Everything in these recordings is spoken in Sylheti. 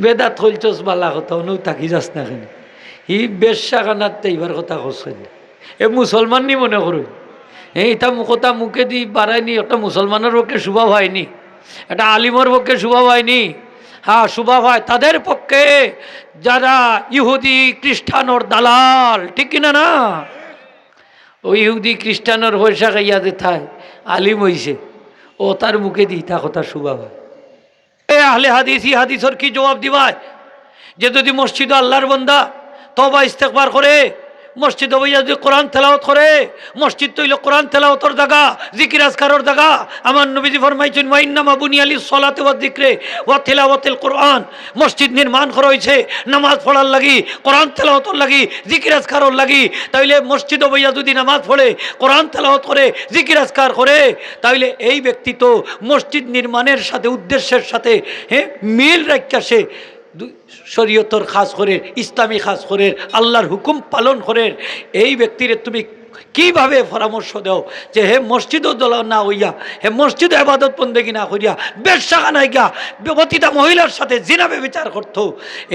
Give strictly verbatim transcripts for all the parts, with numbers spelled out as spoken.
বেদাত কইলছস বালা কথা, অনউ থাকি যাস না কেনে? হি বেশ্যাখানাত যাইবার কথা কস কেনে? এ মুসলমান নি মনে করো। এ ইতা মু-, কথা মুখেদি বারায়নি, একটা মুসলমানর পক্ষে শোভা পায়নি, একটা আলিমর পক্ষে শোভা পায়নি। হ্যাঁ, শোভা পায় তাদের পক্ষে যারা ইহুদি খ্রিস্টানর দালাল, ঠিক কিনা না? ওই ইহুদি খ্রিস্টানর পয়সা খাইয়া যেতায় আলিম অইছে, ও তার মুখেদি ইতা কথা শোভা পায়। এ আহলে হাদিস, ই হাদিসর কি জবাব দিবায়? যে যদি মসজিদো আল্লার বন্দা তওবা ইস্তেগফার করে, মসজিদো বইয়া যদি কোরআন তেলাওয়াত করে, মসজিদ তো অইলো কোরআন তেলাওয়াতর জাগা, জিকির আজকারর জাগা। আমার নবীজি ফরমাইছইন, "ওয়া ইন্নামা বুনিয়া লিস-সলাতি ওয়াজ-জিকরি ওয়া তিলাওয়াতিল কুরআন।" মসজিদ নির্মাণ করা অইছে নামাজ পড়ার লাগি, কোরআন তেলাওয়াতর লাগি, জিকির আজকারর লাগি। তাইলে মসজিদো বইয়া যদি নামাজ পড়ে, কোরআন তেলাওয়াত করে, জিকির আজকার করে, তাইলে এই ব্যক্তি তো মসজিদ নির্মাণের সাথে, উদ্দেশ্যের সাথে, হ্যাঁ, মিল রাখিয়া সে দু-, শরীয়তর কাজ করের, ইসলামী কাজ করের, আল্লার হুকুম পালন করের। এই ব্যক্তিরে তুমি কিভাবে পরামর্শ দেও যে হে মসজিদো দলা না অইয়া, হে মসজিদো ইবাদত বন্দেগি না করিয়া, বেশ্যাখানায় গিয়া পতিতা মহিলার সাথে জিনা ব্যভিচার করতো?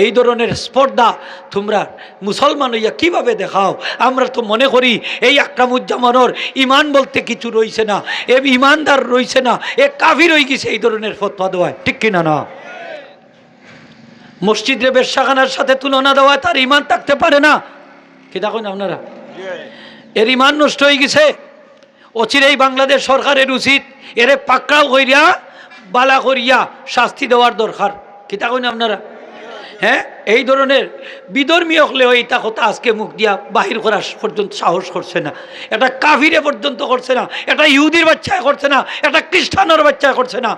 এই ধরনের স্পর্ধা তোমরা মুসলমান অইয়া কিভাবে দেখাও? আমরা তো মনে করি এই আকরামুজ্জামানর ইমান বলতে কিছু রইছে না, এ ইমানদার রইছে না, এ কাফির অইগেছে এই ধরনের ফতোয়া দেওয়ায়, ঠিক কিনা না? মসজিদরে বেশ্যাখানার সাথে তুলনা দেওয়ায় তার ইমান থাকতে পারে না। কিতা কইন আপনারা? এর ইমান নষ্ট অইগেছে। অচিরেই বাংলাদেশ সরকারের উচিত এরে পাকড়াও করিয়া, বালা করিয়া শাস্তি দেওয়ার দরকার। কিতা কইন আপনারা? হ্যাঁ, এই ধরনের বিধর্মী অকলে ইতা কথা আজকে মুখ দিয়া বাহির করার পর্যন্ত সাহস করছে না, একটা কাফিরে পর্যন্ত করছে না, একটা ইহুদির বাচ্চায় করছে না, একটা খ্রিস্টানর বাচ্চায় করছে না,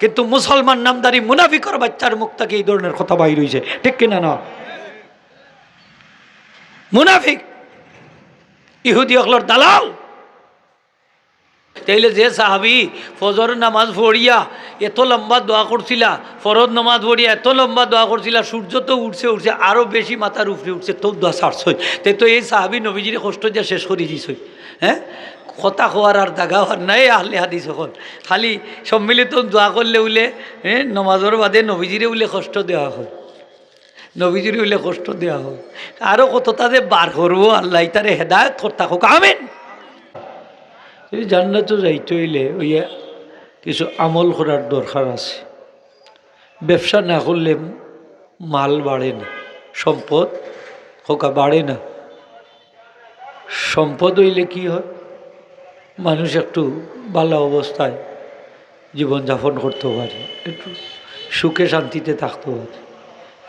কিন্তু মুসলমান নামধারী মুনাফিকর বাচ্চার মুখ থাকি এই ধরনের কথা বাহির অইছে, ঠিক কিনা না? মুনাফিক, ইহুদি অকলর দালাল। তাইলে যে সাহাবি ফজর নামাজ পড়িয়া এত লম্বা দোয়া করছিলা, ফরজ নামাজ পড়িয়া এত লম্বা দোয়া করছিলা, সূর্য তো উঠছে, উঠছে, আরো বেশি মাথার উপরে উঠছে, তো দোয়া ছাড়ছইন। তে তো এই সাহাবি নবীজিরে কষ্ট দিয়া শেষ করি দিছইন। হ্যাঁ, কথা কওয়ার আর জাগা অর নাই। আহলে হাদিস অকল খালি সম্মিলিত দোয়া করলে উলে, হ্যাঁ, নামাজর বাদে নবীজিরে উলে কষ্ট দেওয়া অয়। নবীজিরে উলে কষ্ট দেওয়া অয়। আরো কততা যে বার করবো, আল্লায় তারে হেদায়েত করতা কউক, আমিন। এই জান্নাতো যাইতে অইলে ওই কিছু আমল করার দরকার আছে। ব্যবসা না করলে মাল বাড়ে না, সম্পদ, কউক্কা, বাড়ে না। সম্পদ অইলে কি হয়? মানুষ একটু ভালা অবস্থায় জীবনযাপন করতো পারে, একটু সুখে শান্তিতে থাকতো পারে।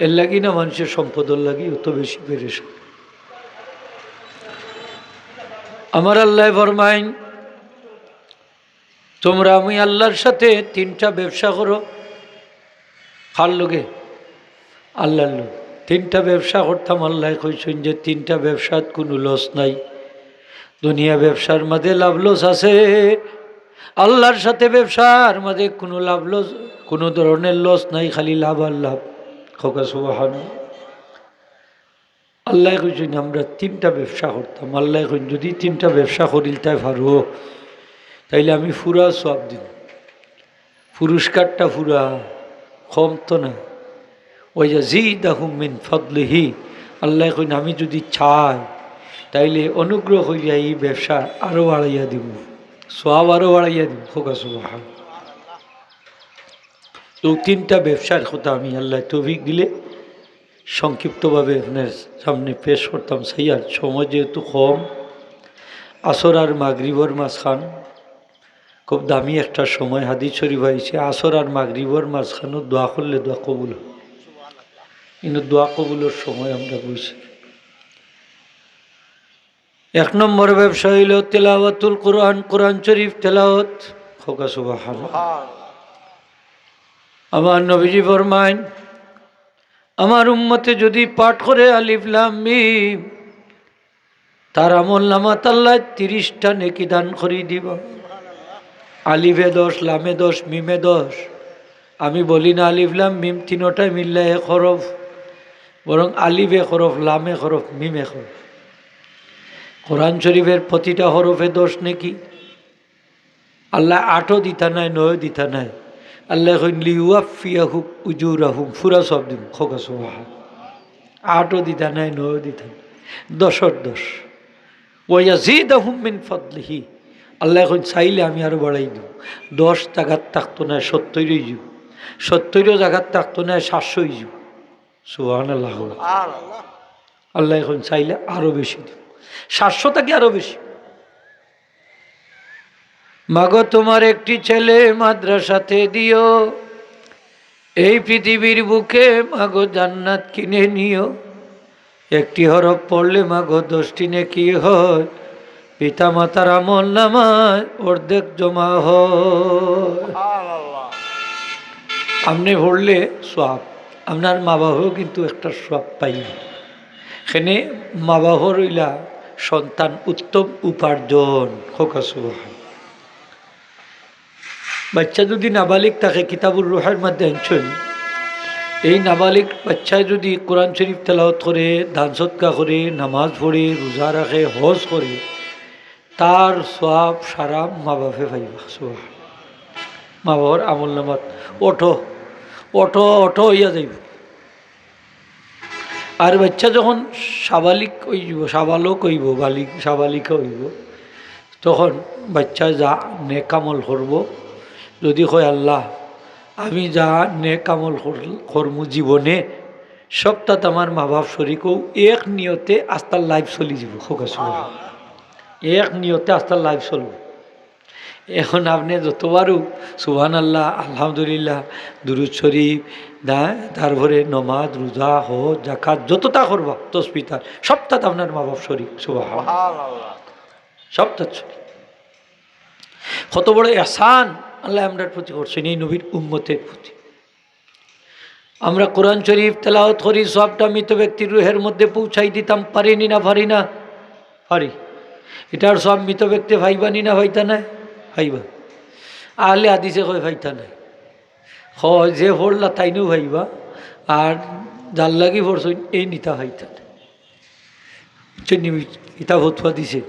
এর লাগি না মানুষের সম্পদর লাগি অত বেশি পেরেশান। আমার আল্লায় ফরমাইন, তোমরা আমি আল্লার সাথে তিনটা ব্যবসা করো। কার লগে? আল্লার লগে। তিনটা ব্যবসা করতাম, আল্লায় কইছইন যে তিনটা ব্যবসাত কুনু লস নাই। দুনিয়া ব্যবসার মাঝে লাভ লস আছে, আল্লার সাথে ব্যবসার মাঝে কুনু লাভ লস, কুনু ধরনের লস নাই, খালি লাভ আর লাভ। কউক্কা সুবহানাল্লাহ। আল্লায় কইছইন আমরা তিনটা ব্যবসা করতাম। আল্লায় কইন যদি তিনটা ব্যবসা করিলতায় পারো, তাইলে আমি পুরা সওয়াব দিমু, পুরস্কারটা পুরা, কম তো না। ওয়া ইয়াজিদাহুম মিন ফাদলিহি, আল্লায় কইন আমি যদি চাই, তাইলে অনুগ্রহ করিয়া এই ব্যবসা আরো বাড়াইয়া দিমু, সওয়াব আরো বাড়াইয়া দিমু। কউক্কা সুবহানাল্লাহ। তো তিনটা ব্যবসার কথা আমি আল্লায় তৌফিক দিলে সংক্ষিপ্তভাবে আপনার সামনে পেশ করতাম চাইয়ার, সময় যেহেতু কম। আসর আর মাগরিবর মাঝখান খুব দামি একটা সময়, হাদিস শরীফ আইছে, আসর আর মাগরিবর মাঝখানো দোয়া করলে দোয়া কবুল হয়। কিন্তু দোয়া কবুলর সময় আমরা বুঝি। এক নম্বর ব্যবসা অইলো তেলাওয়াতুল কোরআন, কোরআন শরীফ তেলাওয়াত। কউক্কা সুবহানাল্লাহ। আমার নবীজি ফরমাইন, আমার উম্মতে যদি পাঠ করে আলিফ লাম মিম, তার আমল নামাত আল্লায় তিরিশটা নেকি দান করি দিবা। আলিফে দশ, লামে দশ, মিমে দশ। আমি বলি না আলিফ লাম মিম তিনোটাই মিললে এক হরফ, বরং আলিফ এক হরফ, লাম এক হরফ, মিম এক হরফ। কোরআন শরীফের প্রতিটা হরফে দশ নেকি। আল্লায় আটও দিতা নায়, নয়ও দিতা নায়। আল্লায় কইন, "লিওয়াফিয়াহুম উজুরাহুম", পুরা সওয়াব দিমু। কউক্কা সুবহান। আটও দিতা নায়, নয়ও দিতা নায়, দশর দশ। "ওয়ায়াজিদাহুম মিন ফাদলিহি", আল্লায় কইন, "চাইলে আমি আরো বাড়াই দিমু।" দশ জাগাত থাকতো নায়, সত্তইর অইযিবো। সত্তইরও জাগাত থাকতো নায়, সাতশো অইযিবো। সুবহানাল্লাহ। আল্লায় কইন, "চাইলে আরো বেশি দিমু, সাতশো থাকি আরো বেশি।" মাগো, তোমার একটি ছেলে মাদ্রাসাতে দিও, এই পৃথিবীর বুকে মাগো জান্নাত কিনে নিও। একটি হরফ পড়লে মাগো দশটি নেকি হয়, পিতা মাতার আমল নামায় অর্ধেক জমা হয়। আপনে পড়লে সওয়াব, আপনার মা বাবাও কিন্তু একটা সওয়াব পাইবা। এখানে মা বাবার অইলা সন্তান উত্তম উপার্জন। কউক্কা সুবহান। বাচ্চা যদি নাবালিগ থাকে, কিতাবুর রুহের মধ্যে আনছইন, এই নাবালিগ বাচ্চায় যদি কোরআন শরীফ তেলাওয়াত করে, দান সদকা করে, নামাজ পড়ে, রোজা রাখে, হজ করে, তার সওয়াব সারা মা বাপে পাইবা। সুবহান। মা বাবার আমল নামাত অটো, অটো, অটো অইয়া যাইবো। আর বাচ্চা যখন সাবালিক অইযিবো, সাবালক অইবো, বালিক, সাবালিকা অইবো, তখন বাচ্চা যা নেক আমল করবো, যদি কয়, "আল্লাহ, আমি যা নেক আমল কর-, করমু জীবনে, সবটাত আমার মা বাপ শরিক অউ", এক নিয়তে আস্তা life চলি যিবো। কউক্কা সুবহান। এক নিয়তে আস্তা life চলবো। এখন আপনে যতবারও সুবহানাল্লাহ, আলহামদুলিল্লাহ, দুরুদ শরিফ, দা-, তারপরে নমাজ, রোজা, হজ, যাকাত, যতটা করবা, তসবিহ তার, সবটাত আপনার মা বাপ শরিক। সুবহানাল্লাহ। সবটাত শরিক। কত বড় এহসান আল্লায় আমরার প্রতি করছইন, এই নবীর উম্মতের প্রতি। আমরা কোরআন শরিফ তেলাওয়াত করি, সওয়াবটা মৃত ব্যক্তির রুহের মধ্যে পৌঁছাই দিতাম পারি নি না পারি না? পারি। ইটার সওয়াব মৃত ব্যক্তি পাইবা নি না পাইতা নায়? পাইবা। আহলে হাদিসে কয় পাইতা নায়। কয় যে পড়লা তাইনও পাইবা, আর যার লাগি পড়ছইন এইন ইতা পাইতা নায়। বুঝছইন নি? ইতা ফতোয়া দিছে।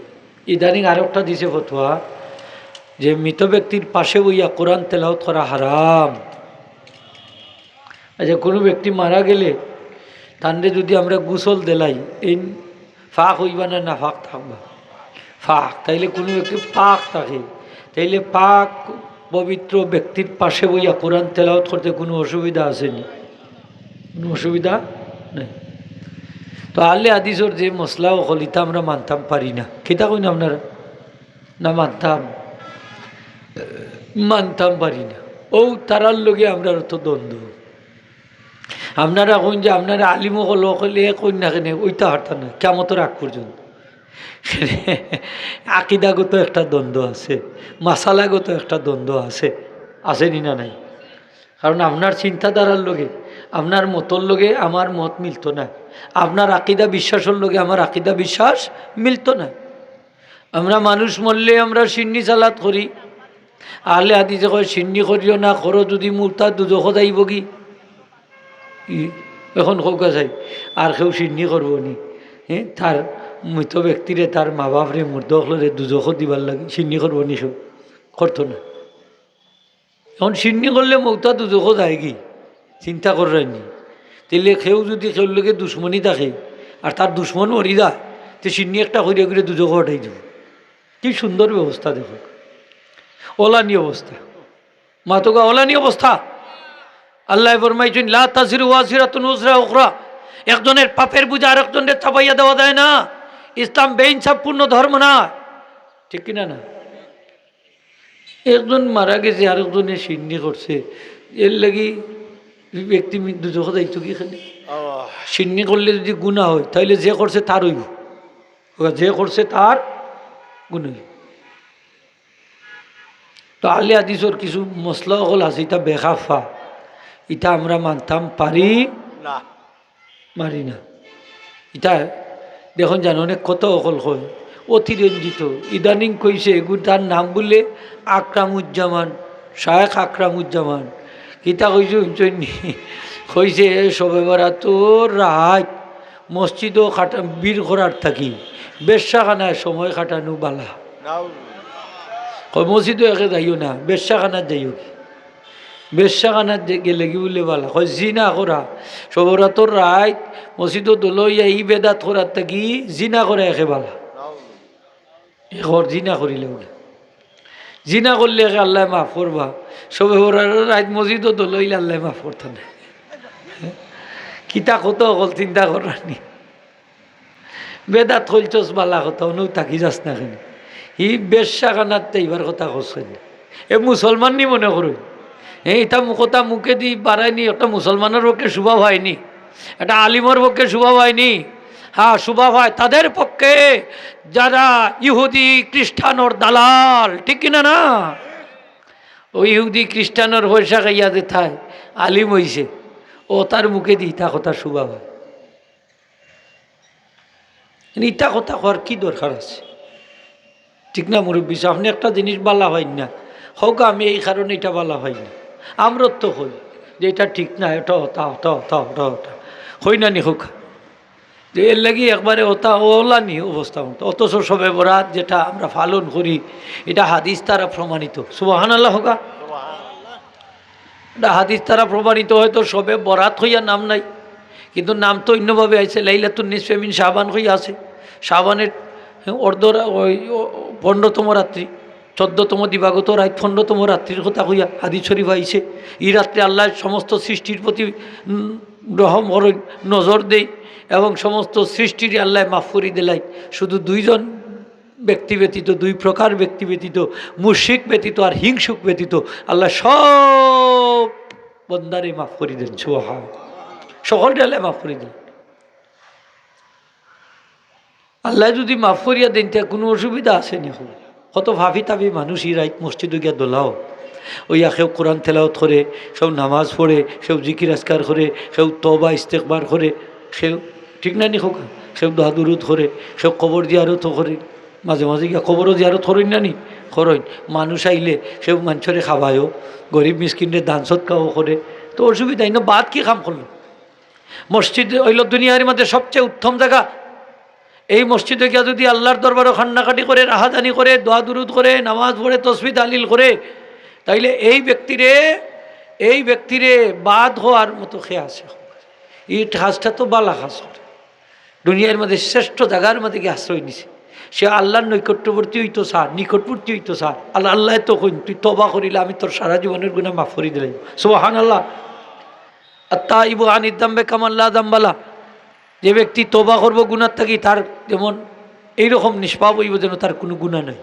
ইদানিং আরোকটা দিছে ফতোয়া যে মৃত ব্যক্তির পাশে বইয়া কোরআন তেলাওয়াত করা হারাম। আচ্ছা, কুনু ব্যক্তি মারা গেলে তানরে যুদি আমরা গোসল দিলাই, এইন পাক অইবা না নাপাক থাকবা? পাক। তাইলে কুনু ব্যক্তি পাক থাকে, তাইলে পাক পবিত্র ব্যক্তির পাশে বইয়া কোরআন তেলাওয়াত করতে কুনু অসুবিধা আছে নি? কুনু অসুবিধা নাই। তো আহলে হাদিসর যে মাসলা অকল, ইতা আমরা মানতাম পারি না। কিতা কইন আপনারা? না মানতাম, মানতাম পারি না। অউ তারার লগে আমরার তো দ্বন্দ্ব। আপনারা কইন যে আপনারা আলিম অকল, অকলে কইন না কেনে, অইতা পারতা না, কিয়ামতর আগ পর্যন্ত। আকিদাগত একটা দ্বন্দ্ব আছে, মাসালাগত একটা দ্বন্দ্ব আছে, আছে নি না নাই? কারণ আপনার চিন্তাধারার লগে, আপনার মতর লগে আমার মত মিলতো না, আপনার আকিদা বিশ্বাসর লগে আমার আকিদা বিশ্বাস মিলতো না। আমরা মানুষ মরলে আমরা শিন্নি সালাত করি, আহলে হাদিসে কয় শিন্নি করিও না, করো যুদি মুর্তাদ দুজখো যাইবোগি। ই, এখন কউক্কা চাই, আর কেউ শিন্নি করবো নি? হ্যাঁ, তার মৃত ব্যক্তিরে, তার মা বাপরে, মুর্দা অকলরে দুজখো দিবার লাগি শিন্নি করবো নি কেউ? করতো না। এখন শিন্নি করলে মউতা দুজখো যায়গি, চিন্তা কররায় নি। তাইলে কেউ যুদি কেউর লগে দুশমনি থাকে আর তার দুশমন মরি যায়, তে শিন্নি একটা করিয়া করিয়া দুজখো পাঠাই দিবো। কি সুন্দর ব্যবস্থা দেখো, অলানি অবস্থা। মাতউক্কা, অলানি অবস্থা। আল্লায় ফরমাইছইন, "লা তাজিরু ওয়াজিরাতুন উজরা উখরা।" একজনের পাপের বোঝা আরেকজনরে চাপাইয়া দেওয়া যায় না। ইসলাম বেইনসাফপূর্ণ ধর্ম না, ঠিক কিনা না? একজন মারা গেছে, আরেকজনে শিন্নি করছে, এর লাগি ব্যক্তি মি-, দুজখো যাইতো কি খালি? আহ। শিন্নি করলে যুদি গুনা হয়, তাইলে যে করছে তার অইবো, যে করছে তার গুনা অইবো। তো আহলে হাদিসর কিছু মাসলা অকল আছে, ইতা বেখাপ্পা, ইতা আমরা মানতাম পারি না। মারি না। ইতা দেখইন জানো অনেক কথা অকল কয়, অতিরঞ্জিত। ইদানিং কইছে, এগু তার নাম বুলে আকরামুজ্জামান, শায়েখ আকরামুজ্জামান। কিতা কইছে হুনছইন নি? কইছে, "এ শবে বরাতর রাইত মসজিদো কাটা-, ভিড় করার থাকি বেশ্যাখানায় সময় কাটানো বালা।" কয়, "মসজিদো একে যাইও না, বেশ্যাখানাত যাইও।" বেশ্যাখানাত যে গেলেগি বুলে বালা, কয় জিনা করা। শবে বরাতর রাইত মসজিদো দল অইয়া ই বেদাত করার থাকি জিনা করা একে বালা। এ কর জিনা করিলে বুলে। জিনা করলে একে আল্লায় মাফ করবা। শবে বরাতর রাইত মসজিদো দল অইলে আল্লায় মাফ করতা না। কিতা কত অকল চিন্তা কররানি। বেদাত কইলছস বালা কথা, অনউ থাকি যাস না কেনে? ই বেশ্যাখানাত যাইবার কথা কস কেনে? এ মুসলমান নি মনে করো? এ ইতা মু-, কথা মুখেদি বারায়নি, একটা মুসলমানর পক্ষে শোভা পায়নি, একটা আলিমর পক্ষে শোভা পায়নি। হ্যাঁ, শোভা পায় তাদের পক্ষে যারা ইহুদি খ্রিস্টানর দালাল, ঠিক কিনা না? অউ ইহুদি খ্রিস্টানর পয়সা খাইয়া যেতায় আলিম অইছে, অতার মুখেদি ইতা কথা শোভা পায়। ইতা কথা কওয়ার কি দরকার আছে? ঠিক না মুরব্বি সাব? আপনে একটা জিনিস বালা পাইন না, কউক্কা আমি এই কারণে ইটা বালা পাই না। আমরাও তো কই যে ইটা ঠিক না, ইটা অতা, অতা, অতা, অতা, অতা। কই না নি কউক্কা? যে এরলাগি একবারে অতা অলানি অবস্থা অন্ত। অথচ শবে বরাত যেটা আমরা পালন করি, ইটা হাদিস দ্বারা প্রমাণিত। সুবহানাল্লাহ কউক্কা। ইটা হাদিস দ্বারা প্রমাণিত, হয়তো শবে বরাত কইয়া নাম নাই, কিন্তু নাম তো অইন্যভাবে আইছে, লাইলাতুন নিসফে মিন শাবান কইয়া আছে। শাবানের অর্ধ রা-, ওই, ও, পনেরোতম রাত্রি, চোদ্দতম দিবাগত রাইত, পনেরোতম রাত্রির কথা কইয়া হাদিস শরীফ আইছে। ই রাত্রে আল্লায় সমস্ত সৃষ্টির প্রতি, উম, রহম করইন, নজর দেইন এবং সমস্ত সৃষ্টিরে আল্লায় মাফ করি দিলাইন। শুধু দুইজন ব্যক্তি ব্যতীত, দুই প্রকার ব্যক্তি ব্যতীত, মুশরিক ব্যতীত আর হিংসুক ব্যতীত, আল্লায় সব বন্দারে মাফ করি দেন। সুবহান। সকলরে আল্লায় মাফ করি দেন। আল্লায় যুদি মাফ করিয়া দেইন, তে কুনু অসুবিধা আছে নি? কত পাপী তাপী মানুষ ই রাইত মসজিদো গিয়া দল অয়, অইয়া কেউ কোরআন তেলাওয়াত করে, কেউ নামাজ পড়ে, কেউ জিকির আজকার করে, কেউ তওবা ইস্তেগফার করে, কেউ, ঠিক না নি কউক্কা? কেউ দোয়া দুরুদ করে, কেউ কবর জিয়ারতও করে। মাঝে মাঝে গিয়া কবরও জিয়ারত করইন না নি? করইন। মানুষ আইলে কেউ মানষরে খাবায়ও, গরিব মিসকিনরে দান সদকাও করে। তো অসুবিধা নাই, বাদ কি কাম করলো? মসজিদ অইলো দুনিয়ার মধ্যে সবচেয়ে উত্তম জাগা। এই মসজিদো গিয়া যুদি আল্লার দরবারো কান্নাকাটি করে, রাহাজানি করে, দোয়া দুরুদ করে, নামাজ পড়ে, তসবিহ তাহলিল করে, তাইলে এই ব্যক্তিরে, এই ব্যক্তিরে বাদ হওয়ার মতো কে আছে? ই কাজটা তো বালা কাজ করে। দুনিয়ার মধ্যে শ্রেষ্ঠ জাগার মধ্যে গিয়া আশ্রয় নিছে। সে আল্লার নৈকট্যবর্তী অইতো চার, নিকটবর্তী অইতো চার। আল্লাহ, আল্লায় তো কইন, "তুই তওবা করিলে আমি তোর সারা জীবনের গুনাহ মাফ করি দিলাম।" সুবহানাল্লাহ। আত-তাইবু আনিদ-দাম্বে কামান লা দাম্বা লাহ। যে ব্যক্তি তওবা করবো গুনার থাকি, তার যেমন এইরকম নিষ্পাপ অইবো যেন তার কুনু গুনা নাই।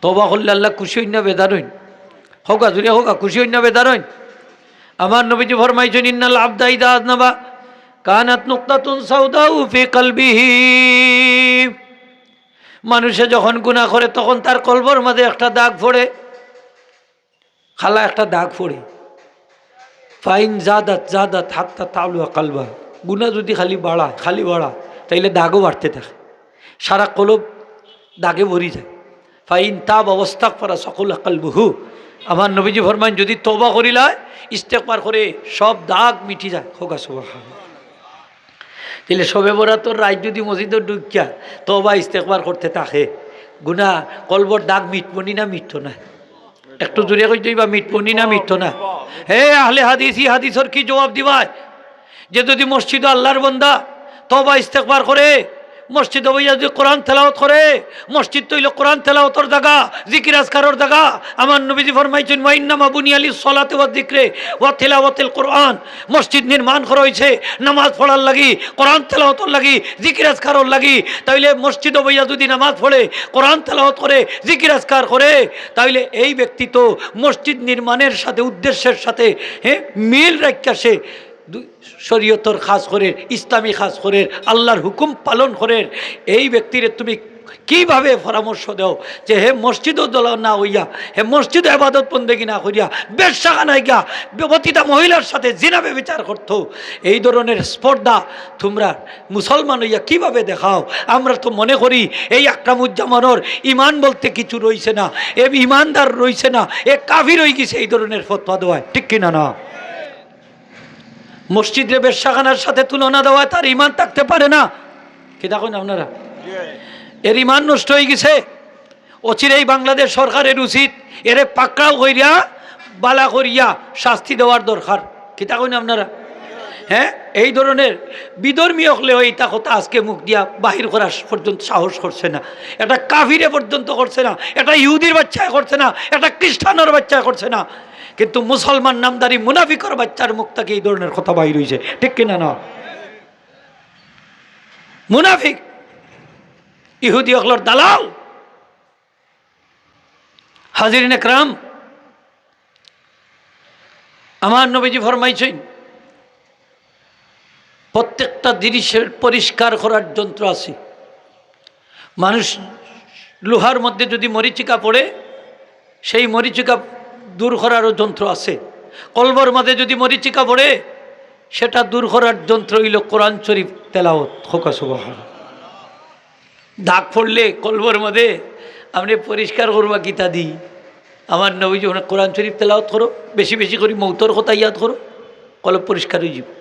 তওবা করলে আল্লাহ খুশি অইন না বেজার অইন? কউক্কা, জুরে কউক্কা, খুশি অইন না বেজার অইন? আমার নবীজি ফরমাইছইন, "ইন্নাল আবদা ইযা আযনাবা কানাত নুকতাতুন সাউদাউ ফি কলবিহি।" মানুষে যখন গুনা করে, তখন তার কলবর মাঝে একটা দাগ পড়ে, কালা একটা দাগ পড়ে। ফাইন জাদাত জাদাত হাত্তা তালুয়া কালবা। গুনা যুদি খালি বাড়ায়, খালি বাড়ায়, তাইলে দাগও বাড়তে থাকে, সারা কলব দাগে ভরি যায়। ফাইন তাবা ওয়াস্তাগফারা সাকুলা কালবুহু। আমার নবীজি ফরমাইন, যুদি তওবা করিলায়, ইস্তেগফার করে, সব দাগ মিটি যায়। কউক্কা সুবহানাল্লাহ। তাইলে শবে বরাতর রাইত যুদি মসজিদো ঢুকিয়া তওবা ইস্তেগফার করতে থাকে, গুনা কলবর দাগ মিটবো নি না মিটতো না? একটু জুরে কইতো অইবা, মিটবো নি না মিটতো না? হে আহলে হাদিস, ই হাদিসর কি জবাব দিবায়? যে যুদি মসজিদো আল্লার বন্দা তওবা ইস্তেগফার করে, মসজিদো বইয়া যুদি কোরআন তেলাওয়াত করে, মসজিদ তো অইলো কোরআন তেলাওয়াতর জাগা, জিকির আজকারর জাগা। আমার নবীজি ফরমাইছইন, "ওয়া ইন্নামা বুনিয়া লিস-সালাতি ওয়াজ-জিকরি ওয়া তিলাওয়াতিল কুরআন।" মসজিদ নির্মাণ করা অইছে নামাজ পড়ার লাগি, কোরআন তেলাওয়াতর লাগি, জিকির আজকারর লাগি। তাইলে মসজিদো বইয়া যুদি নামাজ পড়ে, কোরআন তেলাওয়াত করে, জিকির আজকার করে, তাইলে এই ব্যক্তি তো মসজিদ নির্মাণের সাথে, উদ্দেশ্যের সাথে, হ্যাঁ, মিল রাখিয়া সে দু-, শরীয়তর কাজ করের, ইসলামী কাজ করের, আল্লার হুকুম পালন করের। এই ব্যক্তিরে তুমি কিভাবে পরামর্শ দেও যে হে মসজিদো দল না অইয়া, হে মসজিদো ইবাদত বন্দেগি না করিয়া, বেশ্যাখানায় গিয়া বে-, পতিতা মহিলার সাথে জিনা ব্যভিচার করতো? এই ধরনের স্পর্ধা তোমরা মুসলমান অইয়া কিভাবে দেখাও? আমরা তো মনে করি এই আকরামুজ্জামানর ইমান বলতে কিছু রইছে না, এ ইমানদার রইছে না, এ কাফির অইগেছে এই ধরনের ফতোয়া দেওয়ায়, ঠিক কিনা না? মসজিদরে বেশ্যাখানার সাথে তুলনা দেওয়ায় তার ইমান থাকতে পারে না। কিতা কইন আপনারা? এর ইমান নষ্ট অইগেছে। অচিরেই বাংলাদেশ সরকারের উচিত এরে পাকড়াও কইরা বালা করিয়া শাস্তি দেওয়ার দরকার। কিতা কইন আপনারা? হ্যাঁ, এই ধরনের বিধর্মী অকলেও ইতা কথা আজকে মুখ দিয়া বাহির করার পর্যন্ত সাহস করছে না। একটা কাফিরে পর্যন্ত করছে না, একটা ইহুদির বাচ্চায় করছে না, একটা খ্রিস্টানর বাচ্চায় করছে না, কিন্তু মুসলমান নামধারী মুনাফিকর বাচ্চার মুখ থাকি এই ধরনের কথা বাহির অইছে, ঠিক কিনা না? মুনাফিক, ইহুদি অকলর দালাল। হাজিরিন একরাম, আমার নবীজি ফরমাইছইন, প্রত্যেকটা জিনিসের পরিষ্কার করার যন্ত্র আছে। মানুষ লোহার মধ্যে যদি মরিচিকা পড়ে, সেই মরিচিকা দূর করারও যন্ত্র আছে। কলবর মাঝে যদি মরিচিকা পড়ে, সেটা দূর করার যন্ত্র অইল কোরআন শরীফ তেলাওত। কউক্কা সুবহান। দাগ পড়লে কলবর মাঝে আপনে পরিষ্কার করবা কিতা দি? আমার নবীজি ফরমাইন, কোরআন শরীফ তেলাওত করো, বেশি বেশি করি মৌতর কথা ইয়াদ করো, কলব পরিষ্কার অইযিবো।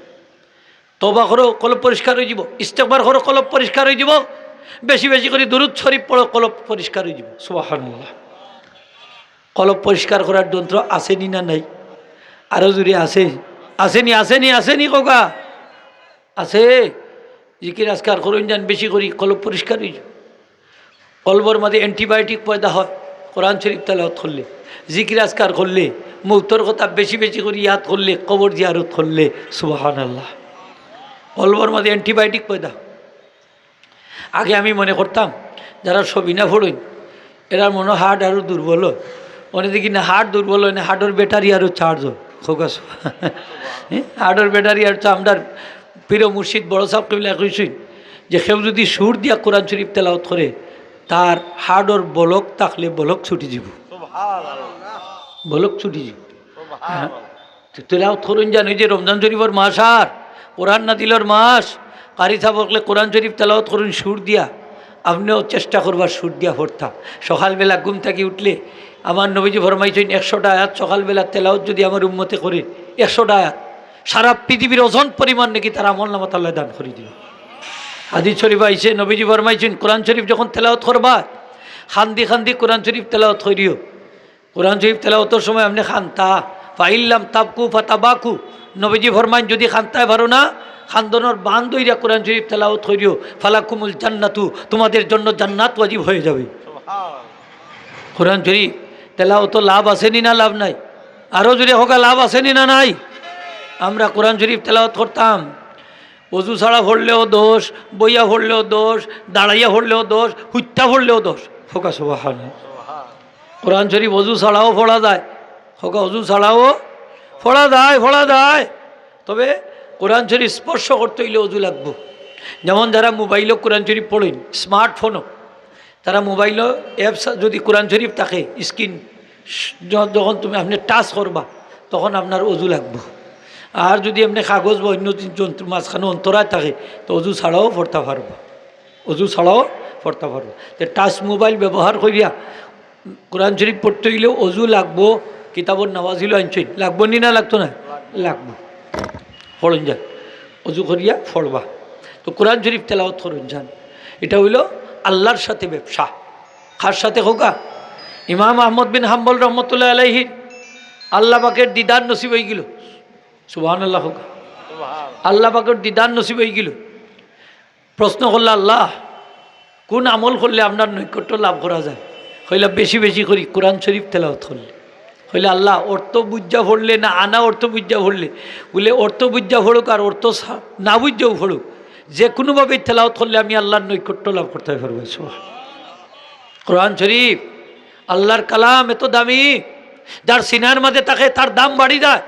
তওবা করো, কলব পরিষ্কার অইযিবো। ইস্তেগফার করো, কলব পরিষ্কার অইযিবো। বেশি বেশি করি দুরূদ শরীফ পড়ো, কলব পরিষ্কার অইযিবো। সুবহানাল্লাহ। কলব পরিষ্কার করার যন্ত্র আছে নি না নাই? আরো জোরে আছে। আছে নি, আছে নি, আছে নি কউক্কা? আছে। জিকির আজকার করইন যান বেশি করি, কলব পরিষ্কার অইযিবো। কলবর মাঝে antibiotic পয়দা হয় কোরআন শরীফ তেলাওত করলে, জিকির আজকার করলে, মৌতর কথা বেশি বেশি করি ইয়াদ করলে, কবর জিয়ারত করলে। সুবহানাল্লাহ। কলবর মাঝে antibiotic পয়দা। আগে আমি মনে করতাম যারা সবিনা পড়ইন, এরার মনো heart আরো দুর্বল অয়। অনে দেখি না heart দুর্বল অয় না, heartর battery আরো charge অয়। কউক্কা সুবহান। হ্যাঁ, heartর battery আর চা-, আমরার পীর মুর্শিদ বড় ছাব কিবলায় কইছইন যে কেউ যদি সুর দিয়া কোরআন শরীফ তেলাওত করে, তার heartর block থাকলে block ছুটি যিবো। সুবহানাল্লাহ। Block ছুটি যিবো। সুবহানাল্লাহ। তো তেলাওত করইন যান, এই যে রমজান শরীফর মাস আর কোরআন নাজিলর মাস, কারি ছাব অকলে কোরআন শরীফ তেলাওত করইন সুর দিয়া, আপনেও চেষ্টা করবা সুর দিয়া পড়তা। সকালবেলা ঘুম থাকি উঠলে আমার নবীজি ফরমাইছইন, একশোটা আয়াত সকালবেলা তেলাওত যদি আমার উম্মতে করে, একশোটা আয়াত, সারা পৃথিবীর ওজন পরিমাণ নেকি তার আমল নামাত আল্লায় দান করি দিবা। হাদিস শরীফ আইছে, নবীজি ফরমাইছইন, কোরআন শরীফ যখন তেলাওত করবা, কান্দি কান্দি কোরআন শরীফ তেলাওত করিও। কোরআন শরীফ তেলাওতর সময় আপনে কান্দতা, ফাইল্লাম তাবকু ফাতাবাকু। নবীজি ফরমাইন, যদি কান্দতায় পারো না, কান্দনর বান ধইরা কোরআন শরীফ তেলাওত করিও, ফালাকুমুল জান্নাতু, তোমাদের জন্য জান্নাত ওয়াজিব হয়ে যাবে। কোরআন শরীফ তেলাওত লাভ আছে নি না লাভ নাই? আরো জোরে কউক্কা, লাভ আছে নি না নাই? আমরা কোরআন শরীফ তেলাওত করতাম, অজু ছাড়া পড়লেও দোষ, বইয়া পড়লেও দোষ, দাঁড়াইয়া পড়লেও দোষ, হুইত্তা পড়লেও দোষ। কউক্কা সুবহানাল্লাহ। কোরআন শরীফ অজু ছাড়াও পড়া যায়। কউক্কা, অজু ছাড়াও পড়া যায়, পড়া যায়। তবে কোরআন শরীফ স্পর্শ করতে অইলে অজু লাগবো। যেমন যারা মোবাইলো কোরআন শরীফ পড়ইন, smartphoneও, তারা মোবাইলো apps যদি কোরআন শরীফ থাকে, screen য-, যখন তুমি আপনে touch করবা, তখন আপনার অজু লাগবো। আর যদি এমনে কাগজ বা অন্য জি-, যন্ত্র মাঝখানো অন্তরায় থাকে, তো অজু ছাড়াও পড়তা পারবা, অজু ছাড়াও পড়তা পারবা। তো touch মোবাইল ব্যবহার করিয়া কোরআন শরীফ পড়তে অইলেও অজু লাগবো। কিতাবর নাওয়াজিলো আনছইন, লাগবো নি না লাগতো না? লাগবো। পড়ইন যান, অজু করিয়া পড়বা। তো কোরআন শরীফ তেলাওত করইন যান, এটা অইলো আল্লাহর সাথে ব্যবসা। কার সাথে কউক্কা? ইমাম আহমদ বিন হাম্বল রহমতুল্লাহ আলাইহির আল্লাহ পাকের দিদার নসিব অইগেলো। সুবহানাল্লাহ কউক্কা। আল্লাহ পাকের দিদার নসিব অইগেলো। প্রশ্ন করলা, "আল্লাহ, কোন আমল করলে আপনার নৈকট্য লাভ করা যায়?" কইলা, "বেশি বেশি করি কোরআন শরীফ তেলাওত করলে।" কইলা, "আল্লাহ, অর্থ বুঝা পড়লে না আনা অর্থ বুঝা পড়লে?" বলে, "অর্থ বুঝা পড়ুক আর অর্থ সা-, না বুঝাও পড়ুক, যে কোনোভাবেই তেলাওত করলে আমি আল্লাহর নৈকট্য লাভ করতে পারবো।" সুবহান। কোরআন শরীফ আল্লাহর কালাম, এত দামি, যার সিনার মাঝে থাকে তার দাম বাড়ি যায়।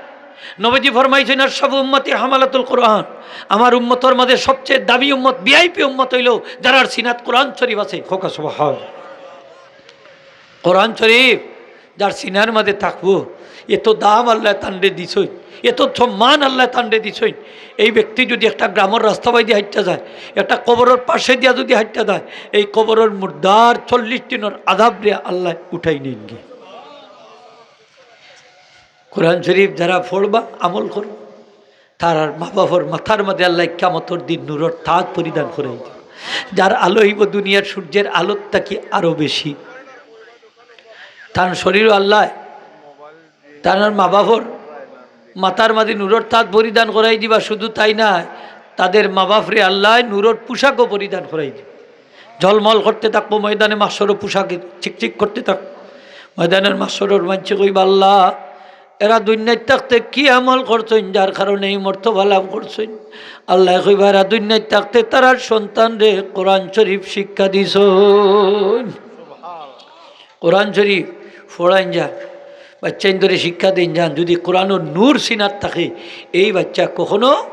নবীজি ফরমাইছইন, "আশরাফু উম্মতি হামালাতুল কোরআন।" আমার উম্মতর মাঝে সবচেয়ে দামি উম্মত, ভিআইপি উম্মত অইলো যারার সিনাত কোরআন শরীফ আছে। কউক্কা সুবহান। কোরআন শরীফ যার সিনার মাঝে থাকবো, এত দাম আল্লায় তানরে দিছইন, এত সম্মান আল্লায় তানরে দিছইন। এই ব্যক্তি যদি একটা গ্রামর রাস্তা বায়দি হাইট্টা যায়, একটা কবরর পাশে দিয়া যদি হাইট্টা যায়, এই কবরর মুর্দার চল্লিশ দিনর আযাবরে আল্লায় উঠাই নেইন গি। কোরআন শরীফ যারা পড়বা, আমল করবা, তারার মা বাপর মাথার মাঝে আল্লায় কিয়ামতর দিন নূরর তাজ পরিধান করাই দিবা। যার আলো অইবো দুনিয়ার সূর্যের আলোর থাকি আরো বেশি। তান শরীরও আল্লায় তারার মা বাফর মাথার মাঝে নূরর তাজ পরিধান করাই দিবা, শুধু তাই না, তাদের মা বাফরে আল্লায় নূরর পোশাকও পরিধান করাই দিবা। ঝলমল করতে থাকবো ময়দানে মাহশরও, পোশাকে চিকচিক করতে থাকবো। ময়দানের মাহশরর মানষে কইবা, "আল্লাহ, এরা দুনিয়াত থাকতে কি আমল করছইন, যার কারণে এই মর্তবা লাভ করছইন?" আল্লায় কইবা, "এরা দুনিয়াত থাকতে তারার সন্তানরে কোরআন শরীফ শিক্ষা দিছইন।" কোরআন শরীফ পড়াইন যান, বাচ্চাইনরে শিক্ষা দেইন যান। যদি কোরআনর নূর সিনাত থাকে, এই বাচ্চা কখনো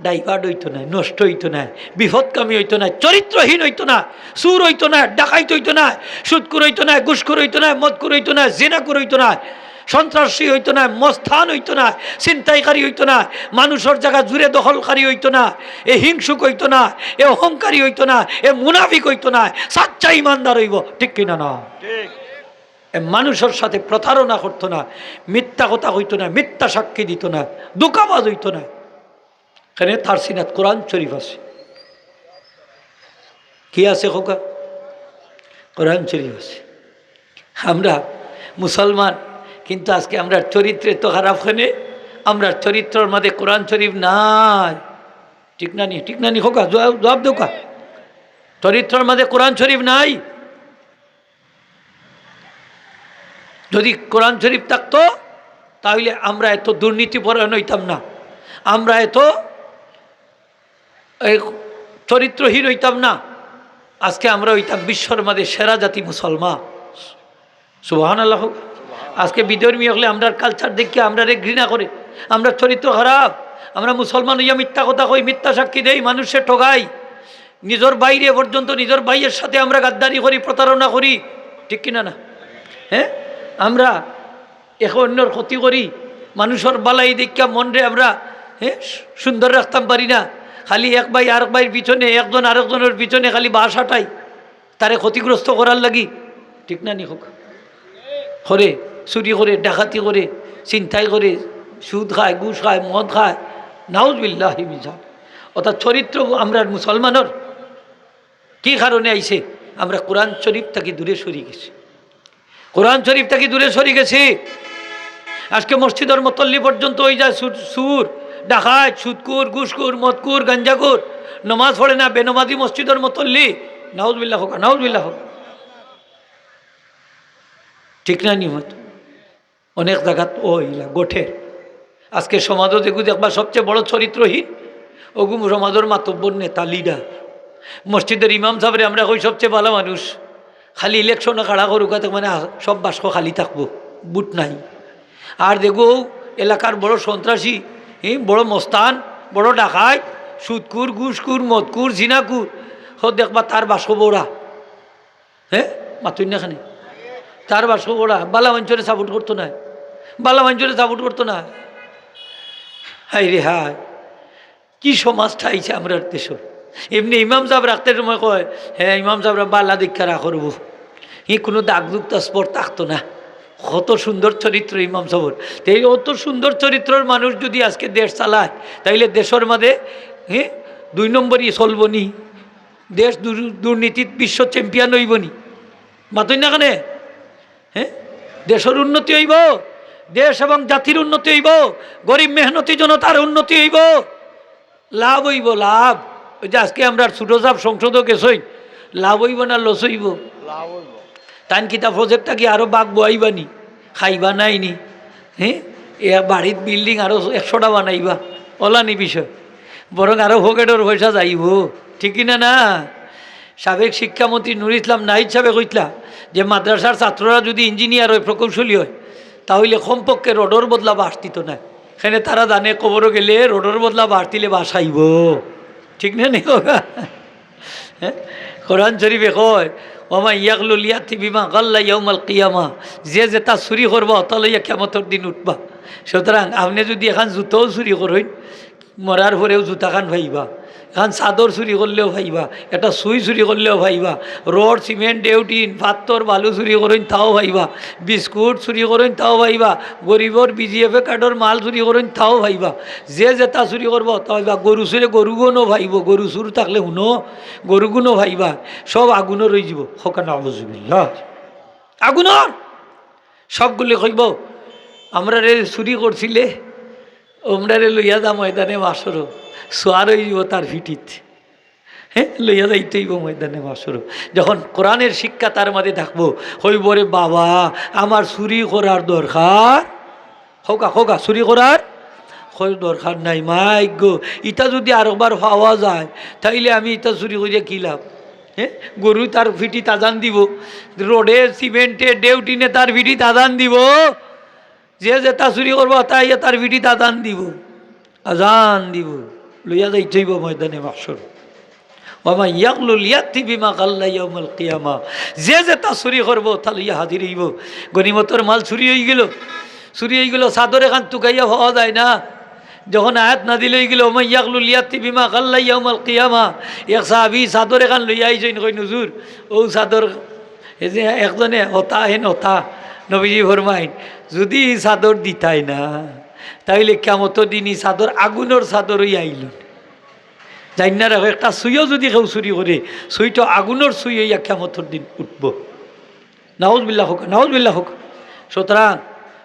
divert অইতো নায়, নষ্ট অইতো নায়, বিপদগামী অইতো নায়, চরিত্রহীন অইতো নায়, চুর অইতো নায়, ডাকাইত অইতো নায়, সুদখুর অইতো নায়, ঘুষখুর অইতো নায়, মদখুর অইতো নায়, জিনাখুর অইতো নায়, সন্ত্রাসী অইতো নায়, মস্তান অইতো নায়, ছিনতাইকারী অইতো নায়, মানুষর জাগা জুরে দখলকারী অইতো নায়, এ হিংসুক অইতো নায়, এ অহংকারী অইতো নায়, এ মুনাফিক অইতো নায়, সাচ্চা ইমানদার অইবো। ঠিক কিনা না? এ মানুষর সাথে প্রতারণা করতো নায়, মিথ্যা কথা কইতো নায়, মিথ্যা সাক্ষী দিতো নায়, ধোঁকাবাজ অইতো নায়। কেনে? তার সিনাত কোরআন শরীফ আছে। কি আছে কউক্কা? কোরআন শরীফ আছে। আমরা মুসলমান, কিন্তু আজকে আমরার চরিত্র এত খারাপ। কেনে? আমরার চরিত্রর মাঝে কোরআন শরীফ নাই। ঠিক না নি? ঠিক না নি কউক্কা? জবাব, জবাব দেউক্কা। চরিত্রর মাঝে কোরআন শরীফ নাই। যদি কোরআন শরীফ থাকতো, তাহলে আমরা এত দুর্নীতিপরায়ণ অইতাম না, আমরা এত এই চরিত্রহীন অইতাম না। আজকে আমরা অইতাম বিশ্বর মাঝে সেরা জাতি মুসলমান। সুবহানাল্লাহ কউক্কা। আজকে বিধর্মী অকলে আমরার culture দেখিয়া আমরারে ঘৃণা করে, আমরার চরিত্র খারাপ, আমরা মুসলমান অইয়া মিথ্যা কথা কই, মিথ্যা সাক্ষী দেই, মানুষরে ঠগাই, নিজর ভাইরে পর্যন্ত, নিজর ভাইয়ের সাথে আমরা গাদ্দারি করি, প্রতারণা করি। ঠিক কিনা না? হ্যাঁ, আমরা একে অন্যর ক্ষতি করি, মানুষর বালাই দেখিয়া মনরে আমরা, হ্যাঁ, সুন্দর রাখতাম পারি না। খালি এক ভাই আরেক ভাইর পিছনে, একজন আরেকজনর পিছনে খালি বাঁশ আটাই, তারে ক্ষতিগ্রস্ত করার লাগি। ঠিক না নি কউক্কা? করে, চুরি করে, ডাকাতি করে, ছিনতাই করে, সুদ খায়, ঘুষ খায়, মদ খায়, নাউজুবিল্লাহি মিন জালিক। অর্থাৎ চরিত্র আমরার মুসলমানর কি কারণে আইছে? আমরা কোরআন শরীফ থাকি দূরে সরি গেছি, কোরআন শরীফ থাকি দূরে সরি গেছি। আজকে মসজিদর মতল্লি পর্যন্ত অই যায় চুর, চুর, ডাকাইত, সুদখুর, ঘুষখুর, মদখুর, গাঞ্জাখুর, নমাজ পড়ে না, বেনমাজি মসজিদর মতল্লি। নাউজুবিল্লাহ কউক্কা, নাউজুবিল্লাহ কউক্কা। ঠিক না নি মাত? অনেক জাগাত অইলা ঘটে। আজকে সমাজো যেগু দেখবা সবচেয়ে বড় চরিত্রহীন, অগু সমাজর মাতব্বর, নেতা, leader। মসজিদর ইমাম সাবরে আমরা কই সবচেয়ে ভালা মানুষ, খালি election-ও খাড়া করুক, তার মানে সব বাক্স খালি থাকবো, ভোট নাই। আর যেগু এলাকার বড় সন্ত্রাসী, হি, বড় মস্তান, বড় ডাকাইত, সুদখুর, ঘুষখুর, মদখুর, জিনাখুর, হ দেখবা তার বাক্স ভরা। হ্যাঁ, মাতইন না কেনে? তার বাক্স ভরা, ভালা মানষরে support করতো নায়, ভালা মানষরে support করতো নায়। হায় রে হায়, কি সমাজ ঠাইছে আমরার দেশো। এমনে ইমাম সাব রাখতে সময় কয়, "হ্যাঁ, ইমাম সাবরে ভালা দেখিয়া রাখো রে বা।" হি কুনু দাগ দুগ তো spot থাকতো না। কত সুন্দর চরিত্র ইমাম সাবর। তে অত সুন্দর চরিত্রর মানুষ যদি আজকে দেশ চালায়, তাইলে দেশর মাঝে, হি, দুই নম্বরই চলবো নি। দেশ দুর-, দুর্নীতিত বিশ্ব champion অইবো নি? মাতইন না কেনে? হ্যাঁ, দেশর উন্নতি অইবো, দেশ এবং জাতির উন্নতি অইবো, গরিব মেহনতি জনতার উন্নতি অইবো, লাভ অইবো, লাভ। ওই যে আজকে আমরার ছোট সাব সংসদো গেছইন, লাভ অইবো না loss অইবো? লাভ অইবো। তাইন কিতা project থাকি আরো বাঘ বওয়াইবা নি? খাইবা নায় নি? হ্যাঁ, এ বাড়িত building আরো একশোটা বানাইবা, অলা নি বিষয়, বরং আরো পকেটর পয়সা যাইবো, ঠিক কি না? না, সাবেক শিক্ষামন্ত্রী নুর ইসলাম নাহিদ সাবে কইতলা যে মাদ্রাসার ছাত্ররা যদি engineer অয়, প্রকৌশলী অয়, তা অইলে কমপক্ষে রডর বদলা বাঁশ দিতো নায়। কেনে তারা জানে কবরো গেলে রডর বদলা বাঁশ দিলে বাঁশ আইবো, ঠিক না নি কউক্কা? হ্যাঁ? কোরআন শরীফে কয়, "ওয়া মান ইয়াগলুল ইয়াতি বিমা গাল্লা ইয়াউমাল কিয়ামা।" যে যেতা চুরি করবা, অতা লইয়া কিয়ামতর দিন উঠবা। সুতরাং আপনে যদি এখান জুতাও চুরি করইন, মরার পরেও জুতাখান পাইবা, এখান চাদর চুরি করলেও পাইবা, একটা সুই চুরি করলেও পাইবা, রড, সিমেন্ট, ডেউটিন, পাত্থর, বালু চুরি করইন, তাও পাইবা, বিস্কুট চুরি করইন, তাও পাইবা, গরিবর বিজিএফআই কার্ডর মাল চুরি করইন, তাও পাইবা। যে যেতা চুরি করবা, অতা পাইবা। গরু চুরে গরুগুনও পাইবো, গরু চুর থাকলে হুনো, গরুগুনও পাইবা, সব আগুনর অইযিবো। কউক্কা নাউজুবিল্লাহ। আগুনর সবগুলি কইবো, আমরারে চুরি করছিলে, আমরারে লইয়া যা ময়দানে মাসর, সোয়ার অইব তার ফিটিত। হ্যাঁ, লইয়া যাইতে অইব ময়দানে মাসর। যখন কোরআনের শিক্ষা তার মাঝে থাকবো, কইব, "রে বাবা, আমার চুরি করার দরকার।" কউক্কা, কউক্কা, চুরি করার কই দরকার নাই, মাই গো। ইটা যদি আরকবার পাওয়া যায়, তাইলে আমি ইটা চুরি করিয়া কি লাভ? হ্যাঁ, গরু তার ফিটিত আজান দিব, রোডে, সিমেন্টে, ডেউটিনে তার ফিটিত আজান দিব। যে যেটা চুরি করবো, তাই তার ফিটিত আজান দিব, আজান দিব, লইয়া যাইতে অইব ময়দানে মাসর। "ওয়া মান ইয়াগলুল ইয়াতি বিমা গাল্লা ইয়াউমাল কিয়ামা।" যে যেটা চুরি করবো, তা লইয়া হাজির অইব। গনিমতর মাল চুরি অইগেল, চুরি অইগেল, চাদর এখান তুকাইয়া পাওয়া যায় না। যখন আয়াত নাজিল অইগেল, "ওয়া মান ইয়াগলুল ইয়াতি বিমা গাল্লা ইয়াউমাল কিয়ামা", এক সাহাবী চাদর এখান লইয়া আইছইন, কইন, "হুজুর, অউ চাদর।" এই যে একজনে হতা হেন হতা, নবীজি ফরমাইন, "যদি ই চাদর দিতায় না, তাইলে কিয়ামতর দিন ই চাদর আগুনর চাদর অইয়া আইলো।" জাইন্না রাখো, একটা সুইও যদি কেউ চুরি করে, সুইটা আগুনর সুই অইয়া কিয়ামতর দিন উঠবো। নাউজুবিল্লাহ কউক্কা, নাউজুবিল্লাহ কউক্কা। সুতরাং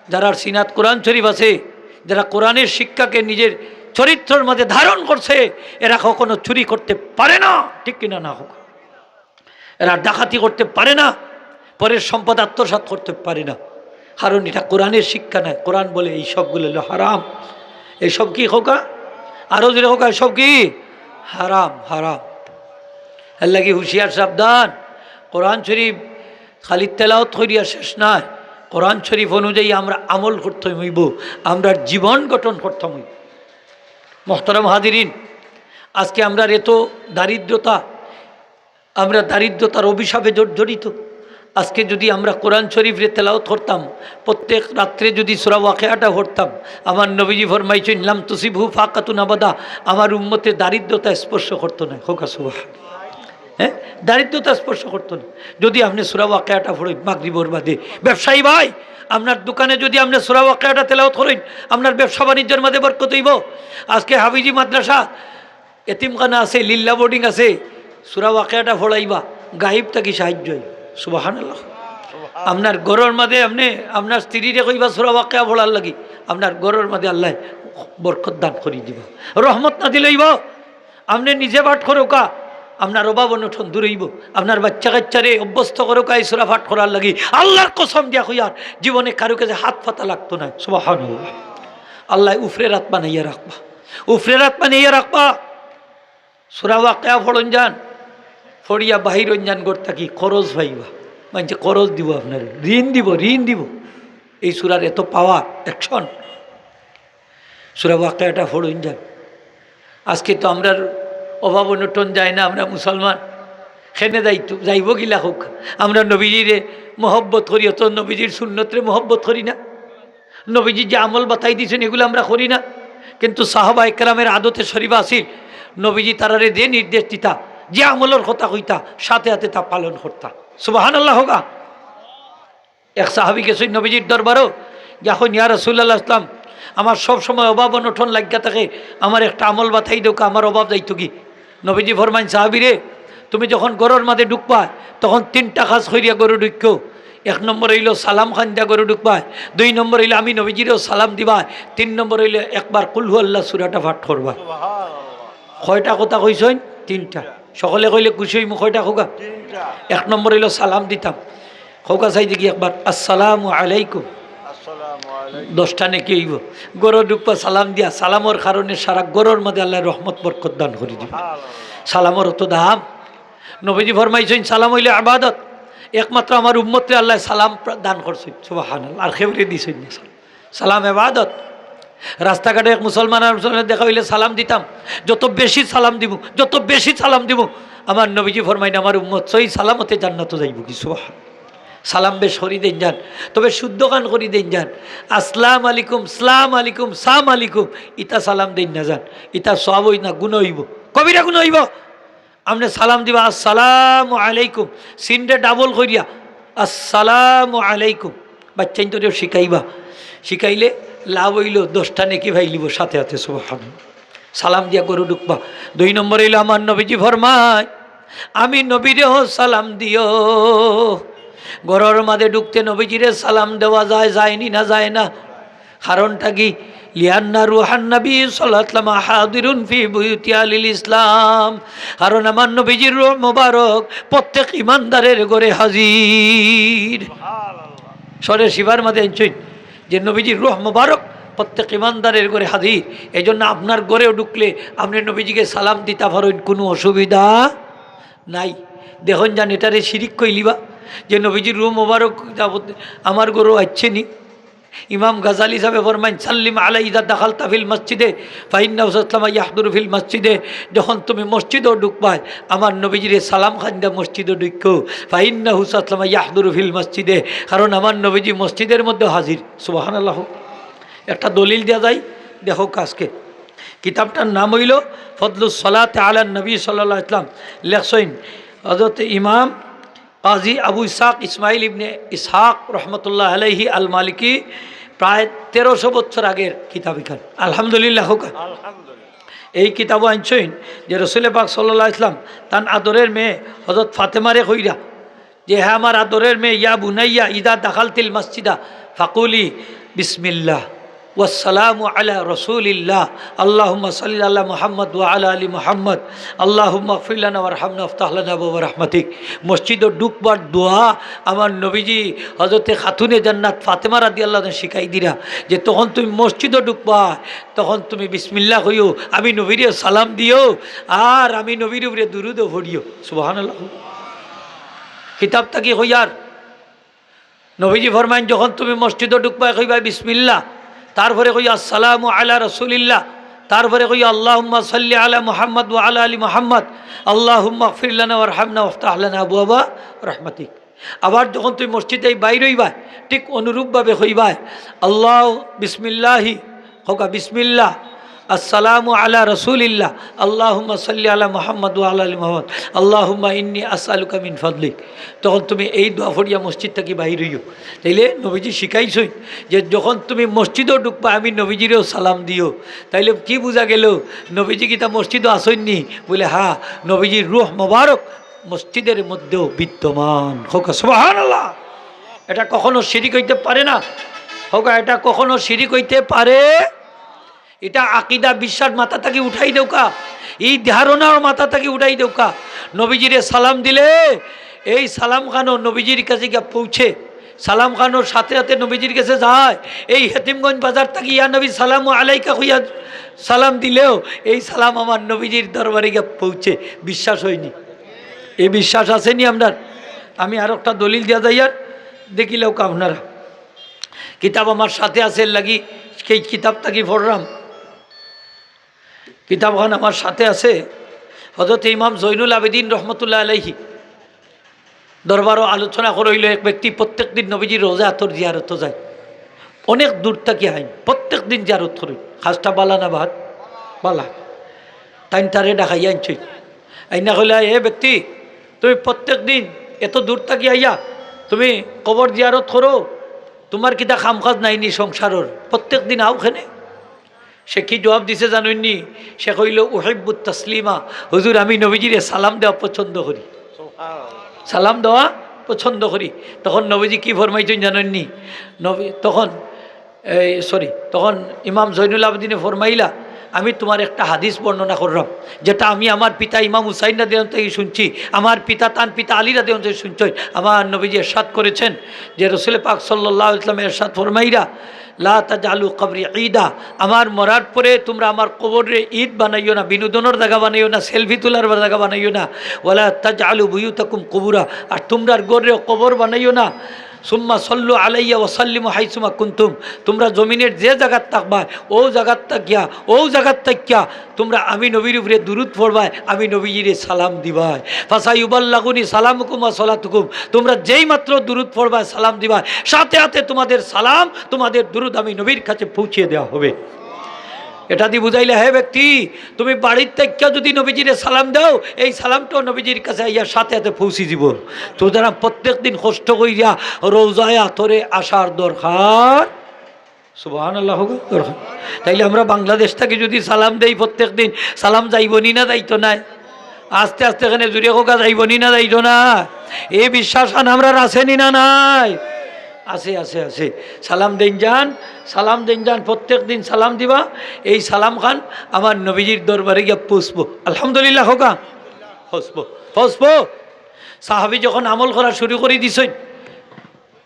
যারার সিনাত কোরআন শরীফ আছে, যারা কোরআনের শিক্ষাকে নিজের চরিত্রর মাঝে ধারণ করছে, এরা কখনো চুরি করতে পারে না, ঠিক কিনা না কউক্কা? এরা ডাকাতি করতে পারে না, পরের সম্পদ আত্মসাৎ করতে পারে না, কারণ এটা কোরআনের শিক্ষা নয়। কোরআন বলে এই সবগুলো হলো হারাম। এই সব কি কউক্কা? আরো জোরে কউক্কা, সব কি? হারাম, হারাম। এর লাগি হুঁশিয়ার, সাবধান। কোরআন শরীফ খালি তেলাওত করিয়া শেষ নয়, কোরআন শরীফ অনুযায়ী আমরা আমল করতে হইব, আমরা জীবন গঠন করতে হইব। মোহতরম হাজিরিন, আজকে আমরার এত দারিদ্রতা, আমরা দারিদ্রতার অভিশাপে জর্জরিত। আজকে যদি আমরা কোরআন শরীফরে তেলাওত করতাম, প্রত্যেক রাত্রে যদি সূরা ওয়াকিয়াটা পড়তাম, আমার নবীজি ফরমাইছইন, "লাম তুসিবহু ফাকাতুন আবাদা", আমার উম্মতে দারিদ্রতা স্পর্শ করতো না। কউক্কা সুবহান। হ্যাঁ, দারিদ্রতা স্পর্শ করতো না। যদি আপনে সূরা ওয়াকিয়াটা পড়ইন মাগরিবর বাদে, ব্যবসায়ী ভাই, আপনার দোকানে যদি আপনে সূরা ওয়াকিয়াটা তেলাওত করইন, আপনার ব্যবসা বাণিজ্যর মাঝে বরকত অইব। আজকে হাফিজি মাদ্রাসা, এতিমখানা আছে, লিল্লা বোর্ডিং আছে, সূরা ওয়াকিয়াটা পড়াইবা, গাইব থাকি সাহায্য অইব। সুবহানাল্লাহ। আপনার ঘরর মাঝে আপনে আপনার স্ত্রীরে কইবা সূরা ওয়াকিয়া পড়ার লাগি, আপনার ঘরর মাঝে আল্লায় বরকত দান করি দিবা, রহমত নাজিল অইব। আপনে নিজে পাঠ করউক্কা, আপনার অভাব অনটন দূর অইব। আপনার বাচ্চা কাচ্চারে অভ্যস্ত করউক্কা এই সূরা পাঠ করার লাগি। আল্লাহর কসম দিয়া কইয়ার, জীবনে কারো গেছে হাত পাতা লাগতো নায়। সুবহানাল্লাহ। আল্লায় উপরের আত বানাইয়া রাখবা, উপরের আত বানাইয়া রাখবা। সূরা ওয়াকিয়া পড়ইন যান, পড়িয়া বাহির অইন যান ঘর থাকি, করজ পাইবা, মানষে করজ দিব আপনারে, ঋণ দিব, ঋণ দিব। এই সূরার এত পাওয়ার, অ্যাকশন। সূরা ওয়াকিয়াটা পড়ইন যান। আজকে তো আমরার অভাব অনটন যায় না, আমরা মুসলমান। কেনে যাইতো, যাইব কিলা কউক্কা? আমরা নবীজিরে মহব্বত করি, অত নবীজির সুন্নতরে মহব্বত করি না? নবীজি যে আমল বাতাই দিছইন, এগুলা আমরা করি না? কিন্তু সাহাবা একরামের আদতে শরীফা আছিল, নবীজি তারারে যে নির্দেশ দিতা, যে আমলর কথা কইতা, সাথে সাথে তা পালন করতা। সুবহানাল্লাহ কউক্কা। এক সাহাবী গেছইন নবীজির দরবারো, গিয়া কইন, "ইয়া রাসূলুল্লাহ ইসলাম, আমার সব সময় অভাব অনটন লাগিয়া থাকে, আমার একটা আমল বাতাই দেউক্কা, আমার অভাব যাইতোগি।" নবীজি ফরমাইন, "সাহাবীরে, তুমি যখন ঘরর মাঝে ঢুকবায়, তখন তিনটা কাজ করিয়া ঘরো ঢুকো। এক নম্বর অইলো সালাম খান দিয়া ঘরো ঢুকবায়, দুই নম্বর অইলো আমি নবীজিরেও সালাম দিবায়, তিন নম্বর অইলো একবার কুল হু আল্লাহ সূরাটা পাঠ করবায়।" কয়টা কথা কইছইন? তিনটা। সকলে কইলে খুশি অইমু। কয়টা কউক্কা? তিনটা। এক নম্বর অইলো সালাম দিতাম। কউক্কা চাই দেখি একবার, "আসসালামু আলাইকুম।" আসসালামু আলাইকুম। দশটা নেকি অইব। ঘরো ঢুকবা সালাম দিয়া, সালামর কারণে সারা ঘরর মাঝে আল্লায় রহমত বরকত দান করি দিবা। সুবহানাল্লাহ। সালামর অত দাম। নবীজি ফরমাইছইন, সালাম অইলো ইবাদত। একমাত্র আমার উম্মতরে আল্লায় সালাম প্র-, দান করছইন। সুবহানাল্লাহ। আর কেউরে দিছইন না সালাম। সালাম ইবাদত। রাস্তাঘাটে এক মুসলমান আর মুসলমানের দেখা অইলে সালাম দিতাম, যত বেশি সালাম দিমু, যত বেশি সালাম দিমু। আমার নবীজি ফরমাইন, আমার উম্মত সহি সালামতে জান্নাতো যাইবোগি। সুবহান। সালাম বেশ করি দেইন যান, তবে শুদ্ধ খান করি দেইন যান। আসসালাম আলাইকুম, সালাম আলাইকুম, সালাম আলাইকুম, ইতা সালাম দেইন না যান, ইতা সওয়াব অইব না, গুনাহ অইব, কবিরা গুনাহ অইব। আপনে সালাম দিবা, "আসসালামু আলাইকুম।" সিনরে ডাবল করিয়া, "আসসালামু আলাইকুম।" বাচ্চাইন্তরেও শিখাইবা, শিখাইলে লাভ অইলো, দশটা নেকি পাইলিবো সাথে সাথে। সুবহানাল্লাহ। সালাম দিয়া ঘরো ঢুকবা। দুই নম্বর অইলো আমার নবীজি ফরমায়, "আমি নবীরেও সালাম দিও।" ঘরর মাঝে ঢুকতে নবীজিরে সালাম দেওয়া যায়, যায়নি না যায় না? কারণটা কি? লিআন্না রুহান নবী সাল্লাল্লাহু আলাইহি ওয়াসাল্লাম হাদিরুন ফি বুয়ুতি আহলিল ইসলাম। কারণ আমার নবীজির রূহ মোবারক প্রত্যেক ইমানদারের ঘরে হাজির। সরে শিবার মাঝে আনছইন যে নবীজির রূহ মোবারক প্রত্যেক ইমানদারের ঘরে হাজির। এই জন্য আপনার ঘরেও ঢুকলে আপনি নবীজিকে সালাম দিতা পারইন, কোনো অসুবিধা নাই। দেখইন যান, এটারে শিরিক কইলিবা যে নবীজির রূহ মোবারক যাবত আমার ঘরেও আইছে নি। ইমাম গাজালি সাহেবে ফরমাইন, "সাল্লিম আলাইহি ইযা দাখালতা ফিল মসজিদে, ফাইন্নাহু সাল্লাল্লাহু আলাইহি ওয়াসাল্লাম ইয়াহদুরু ফিল মসজিদে।" যখন তুমি মসজিদো ঢুকবায়, আমার নবীজিরে সালাম খান দিয়া মসজিদো ঢুকো, ফাইন্নাহু সাল্লাল্লাহু আলাইহি ওয়াসাল্লাম ইয়াহদুরু ফিল মসজিদে, কারণ আমার নবীজি মসজিদের মধ্যে হাজির। সুবহানাল্লাহ। একটা দলিল দেওয়া যায়, দেখো আজকে কিতাবটার নাম হইল ফদলুস সালাতে আলান নবী সাল্লাল্লাহু আলাইহি ওয়াসাল্লাম। লেখছইন হযরত ইমাম কাজী আবু ইসহাক ইসমাইল ইবনে ইসহাক রহমতুল্লাহ আলাইহি আল মালিকি, প্রায় তেরোশো বছর আগের কিতাব ইখান। আলহামদুলিল্লাহ হোক। আলহামদুলিল্লাহ। এই কিতাবও আনছইন যে রসুল পাক সাল্লাল্লাহু আলাইহি ওয়াসাল্লাম তান আদরের মেয়ে হযরত ফাতেমারে কইরা যে, "হে আমার আদরের মেয়ে, ইয়া বুনাইয়া ইদা দাখালতিল মসজিদা ফাকুলি বিসমিল্লাহ ওয়াসসালামু আলা রাসূলিল্লাহ, আল্লাহুম্মা সাল্লি আলা মুহাম্মদ ওয়া আলা আলি মুহাম্মদ, আল্লাহুম্মা ইগফির লানা ওয়ারহামনা ওয়াফতাহ লানা আবওয়াবা রাহমাতিক।" মসজিদো ঢুকবার দোয়া আমার নবীজি হযরতে খাতুনে জান্নাত ফাতেমা রাদিয়াল্লাহু আনহা শিখাই দিরা যে, "তখন তুমি মসজিদো ঢুকবা, তখন তুমি বিসমিল্লাহ কইও, আমি নবীরে সালাম দিও, আর আমি নবীর উপরে দুরুদও পড়িও।" সুবহানাল্লাহ। কিতাব থাকি কইয়ার নবীজি ফরমাইন, যখন তুমি মসজিদো ঢুকবায় কইবায় বিসমিল্লাহ, তারপরে কইও আসসালামু আলা রাসূলিল্লাহ, তারপরে কইও আল্লাহুম্মা সাল্লি আলা মুহাম্মদ ওয়া আলা আলি মুহাম্মদ, আল্লাহুম্মা ইগফির লানা ওয়ারহামনা ওয়াফতাহ লানা আবওয়াবা রাহমাতিক। আবার যখন তুমি মসজিদে বাইর হইবায়, ঠিক অনুরূপভাবে কইবায়, আল্লাহ বিসমিল্লাহি, কউক্কা বিসমিল্লাহ, আসসালামু আলা রাসূলিল্লাহ, আল্লাহুম্মা সাল্লি আলা মুহাম্মদ ওয়া আলা আলি মুহাম্মদ, আল্লাহুম্মা ইন্নী আসআলুকা মিন ফাদলিক। তখন তুমি এই দোয়া পড়িয়া মসজিদ থাকি বাইর হইও। তাইলে নবীজি শিখাইছইন যে যখন তুমি মসজিদো ঢুকবা, আমি নবীজিরেও সালাম দিও। তাইলে কি বুঝা গেল? নবীজি কিতা মসজিদো আছইন নি? বলে, হ্যাঁ, নবীজির রূহ মোবারক মসজিদের মধ্যেও বিদ্যমান। কউক্কা সুবহানাল্লাহ। এটা কখনো শিরিক হইতে পারে না। কউক্কা, এটা কখনো শিরিক হইতে পারে? এটা আকিদা, বিশ্বাস মাথা থাকি উঠাই দেউক্কা, এই ধারণাও মাথা থাকি উঠাই দেউক্কা। নবীজিরে সালাম দিলে এই সালাম খানো নবীজির কাছে গিয়া পৌঁছে, সালাম খানোর সাথে সাথে নবীজির কাছে যায়। এই হেতিমগঞ্জ বাজার থাকি ইয়া নবী সালামু আলাইকা কইয়া সালাম দিলেও এই সালাম আমার নবীজির দরবারে গিয়া পৌঁছে। বিশ্বাস হয়নি? এই বিশ্বাস আছে নি আপনার? আমি আর একটা দলিল দিয়া যাইয়ার, দেখিলাউক্কা আপনারা। কিতাব আমার সাথে আছে, এর লাগি এই কিতাব থাকি পড়রাম। কিতাবখান আমার সাথে আছে। হযরত ইমাম জৈনুল আবেদিন রহমতুল্লাহ আলাইহি দরবারো আলোচনা করা হইল, এক ব্যক্তি প্রত্যেক দিন নবীজির রোজা আতর জিয়ারত যায়, অনেক দূর থাকি আইন, প্রত্যেক দিন জিয়ারত করে। খাসটা বালা না বাদ? বালা। তাইন তারে ডাকাইয়া আনছইন। আইনা কইলা, "এ ব্যক্তি, তুমি প্রত্যেক দিন এত দূর থাকি আইয়া তুমি কবর জিয়ারত করো, তোমার কিতা কাম কাজ নাই নি সংসারর? প্রত্যেক দিন আও কেনে।" সে কি জবাব দিছে জানইন নি? সে কইল, "উহিব্বুত তাসলিমা, হুজুর, আমি নবীজিরে সালাম দেওয়া পছন্দ করি, সালাম দেওয়া পছন্দ করি।" তখন নবীজি কি ফরমাইছইন জানইন নি? নবী তখন, এই, সরি, তখন ইমাম জৈনুল আবেদিনে ফরমাইলা, "আমি তোমার একটা হাদিস বর্ণনা করলাম, যেটা আমি আমার পিতা ইমাম হুসাইন রাদিয়াল্লাহু আনহু থেকে শুনছি, আমার পিতা তান পিতা আলী রাদিয়াল্লাহু আনহু থেকে শুনছি।" আমার নবীজি এরশাদ করেছেন যে রসুল পাক সাল্লাল্লাহু আলাইহি ওয়াসাল্লাম এরশাদ ফরমাইরা, "লা তাজআলু কবরি ঈদা, আমার মরার পরে তোমরা আমার কবররে ঈদ বানাইও না, বিনোদনের জায়গা বানাইও না, সেলফি তোলার জায়গা বানাইও না। ওয়ালা তাজআলু বুয়ুতাকুম কুবুরা, আর তোমরার ঘররে কবর বানাইও না। সুম্মা সল্লু আলাইয়া ওয়া সাল্লিমু হাইসুমা কুনতুম, তোমরা জমিনের যে জায়গাত থাকবা, ও জায়গাত থাকিয়া, ও জায়গাত থাকিয়া তোমরা আমি নবীর উপরে দুরুদ পড়বায়, আমি নবীজিরে সালাম দিবায়। ফাসায়ুবাল্লাগুনি সালামুকুম ওয়া সালাতুকুম, তোমরা যেই মাত্র দুরুদ পড়বায়, সালাম দিবায়, সাথে সাথে তোমাদের সালাম, তোমাদের দুরুদ আমি নবীর কাছে পৌঁছিয়ে দেওয়া হবে।" এটা দি বুঝাইলা, হে ব্যক্তি, তুমি বাড়ির থাকিয়া যদি নবীজিরে সালাম দাও, এই সালামটাও নবীজির কাছে আইয়া সাথে সাথে পৌঁছি দিব। সুতরাং প্রত্যেক দিন কষ্ট করিয়া রোজায় আতরে আসার দরকার। সুবহানাল্লাহ, দরকার। তাইলে আমরা বাংলাদেশ থাকি যদি সালাম দেই প্রত্যেক দিন, সালাম যাইব নি না যাইতো নায়? আস্তে আস্তে এখানে জুড়ে কোকা যাইব নি না যাইতো না? এই বিশ্বাস আন আমরার আছে নি না নাই? আছে, আছে, আছে। সালাম দেইন যান, সালাম দেইন যান, প্রত্যেক দিন সালাম দিবা। এই সালাম খান আমার নবীজির দরবারে গিয়া পৌঁছবো। আলহামদুলিল্লাহ কউক্কা। পৌঁছবো, পৌঁছবো। সাহাবী যখন আমল করা শুরু করি দিছইন,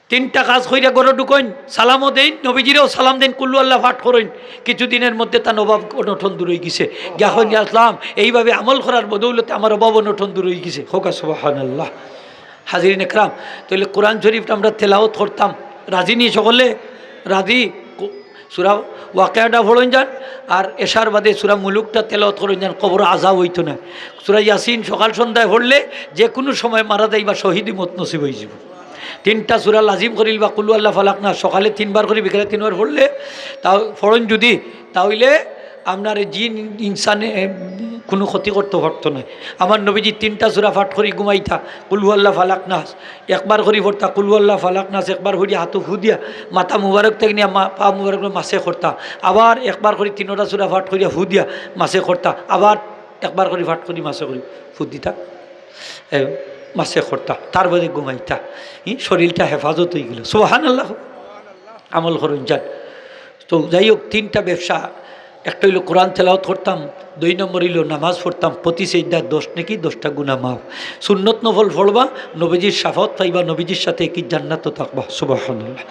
তিনটা কাজ কইরা ঘরো ঢুকইন, সালামও দেইন, নবীজিরেও সালাম দেইন, কুল হু আল্লাহ পাঠ করইন। কিছুদিনের মধ্যে তান অভাব অনটন দূর অইগেছে। গিয়া কইন, "ইয়া আল্লাহ, এইভাবে আমল করার বদৌলতে আমার অভাব অনটন দূর অইগেছে।" কউক্কা সুবহানাল্লাহ। হাজিরিন একরাম, তাইলে কোরআন শরীফটা আমরা তেলাওয়াত করতাম। রাজি নি সকলে? রাজি? কু-, সূরা ওয়াকিয়াটা পড়ইন যান, আর এশার বাদে সূরা মুলুকটা তেলাওয়াত করইন যান, কবর আজাব অইতো না। সূরা ইয়াসিন সকাল সন্ধ্যায় পড়লে যে কুনু সময় মারা যাইবা, শহীদি মউত নসিব অইযিবো। তিনটা সূরা লাজিম করিলবা, কুল হু আল্লাহ, ফালাক, নাস, সকালে তিনবার করি, বিকালে তিনবার পড়লে, তা পড়ইন যুদি, তা অইলে আপনারে জিন ইনসানে, এ, কুনু ক্ষতি করতো পারতো নায়। আমার নবীজি তিনটা সূরা পাঠ করি ঘুমাইতা, কুল হু আল্লাহ, ফালাক, নাস, একবার করি পড়তা, কুল হু আল্লাহ, ফালাক, নাস, একবার করি হাতো ফু দিয়া, মাথা মুবারক থাকি নিয়া মা-, পা মুবারক মাসে করতা, আবার একবার করি তিনোটা সূরা পাঠ করিয়া ফু দিয়া মাসে করতা, আবার একবার করি পাঠ করি মাসে করি ফু দিতা, এ, মাসে করতা, তার বাদে ঘুমাইতা। ই শরীরটা হেফাজত অইগেলো। সুবহানাল্লাহ। আমল করইন যান। তো যাই হোক, তিনটা ব্যবসা, একটা অইলো কোরআন তেলাওয়াত করতাম, দুই নম্বর অইলো নামাজ পড়তাম, প্রতি সেজদায় দশ নেকি, দশটা গুনা মাফ। সুন্নত নফল পড়বা, নবীজির শাফাআত পাইবা, নবীজির সাথে একই জান্নাতো থাকবা। সুবহানাল্লাহ।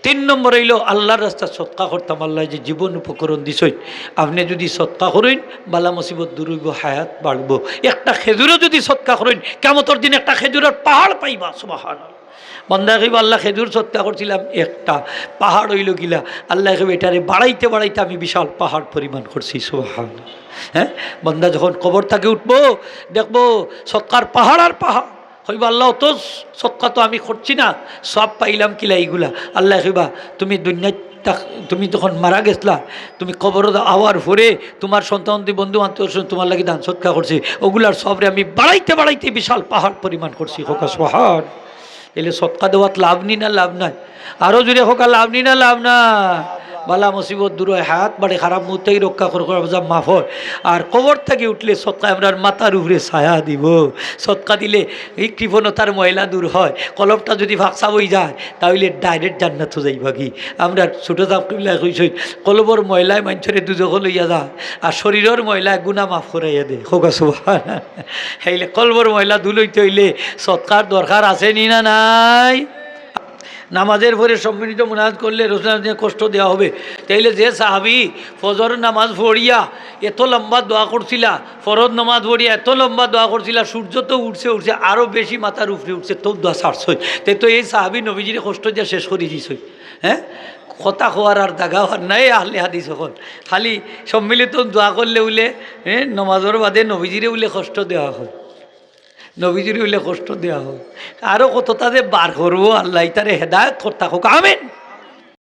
তিন নম্বর অইলো আল্লাহর রাস্তায় সদকা করতাম। আল্লায় যে জীবন উপকরণ দিছইন, আপনে যুদি সদকা করইন, বালা মুসিবত দূর অইবো, হায়াত বাড়বো। একটা খেজুরও যুদি সদকা করইন, কিয়ামতর দিন একটা খেজুরর পাহাড় পাইবা। সুবহানাল্লাহ। বান্দায় কইবো, "আল্লাহ, খেজুর সদকা করছিলাম একটা, পাহাড় অইলো গিলা।" আল্লায় কইবো, "এটারে বাড়াইতে বাড়াইতে আমি বিশাল পাহাড় পরিমাণ করছি।" সুবহানাল্লাহ। হ্যাঁ, বান্দা যখন কবর থাকি উঠবো, দেখবো সদকার পাহাড় আর পাহাড়। কইবো, "আল্লাহ, অত সদকা তো আমি করছি না, সওয়াব পাইলাম কিলা ইগুলা?" আল্লায় কইবা, "তুমি দুনিয়াত থাক-, তুমি যখন মারা গেছলা, তুমি কবরো আওয়ার পরে তুমার সন্তান, বন্ধু বান্ধব তুমার লাগি দান সদকা করছে, ওগুলার সওয়াবরে আমি বাড়াইতে বাড়াইতে বিশাল পাহাড় পরিমাণ করছি।" কউক্কা সুবহান। তাইলে সদকা দেওয়াত লাভ নি না লাভ নাই? আরো জোরে কউক্কা, লাভ নি না লাভ নাই? বালা মুসিবত দূর অয়, হায়াত বাড়ে, খারাপ মউত থাকি রক্ষা কর, কর, যা মাফ অয়। আর কবর থাকি উঠলে সদকায় আমরার মাথার উপরে ছায়া দিবো। সদকা দিলে ই কৃপণতার ময়লা দূর অয়। কলবটা যুদি পাক সাফ অইযায়, তা অইলে direct জান্নাতো যাইবাগি। আমরার ছোট সাব কিবলায় কইছইন, "কলবর ময়লায় মানষরে দুজখো লইয়া যায়, আর শরীরর ময়লায় গুনা মাফ করাইয়া দেয়।" কউক্কা সুবহান। তাইলে কলবর ময়লা ধুল অইতে অইলে সদকার দরকার আছে নি না নাই? নামাজের পরে সম্মিলিত মুনাজাত করলে রসুল আল্লাহর কষ্ট দেওয়া হবে। তাইলে যে সাহাবী ফজর নামাজ পড়িয়া এত লম্বা দোয়া করছিলা, ফরজ নামাজ পড়িয়া এত লম্বা দোয়া করছিলা, সূর্য তো উঠছে, উঠছে, আরো বেশি মাথার উপরে উঠছে, তো দোয়া ছাড়ছইন। তে তো এই সাহাবী নবীজিরে কষ্ট দিয়া শেষ করি দিছইন। হ্যাঁ, কথা কওয়ার আর জাগা অর নাই। আহলে হাদিস অকল খালি সম্মিলিত দোয়া করলে উলে, হ্যাঁ, নামাজর বাদে নবীজিরে উলে কষ্ট দেওয়া অয়। নবীজিরে উলে কষ্ট দেওয়া অয়। আরো কততা যে বার করবো আল্লাহ, ইতারে হেদায়েত করতা কউক্কা। আমিন।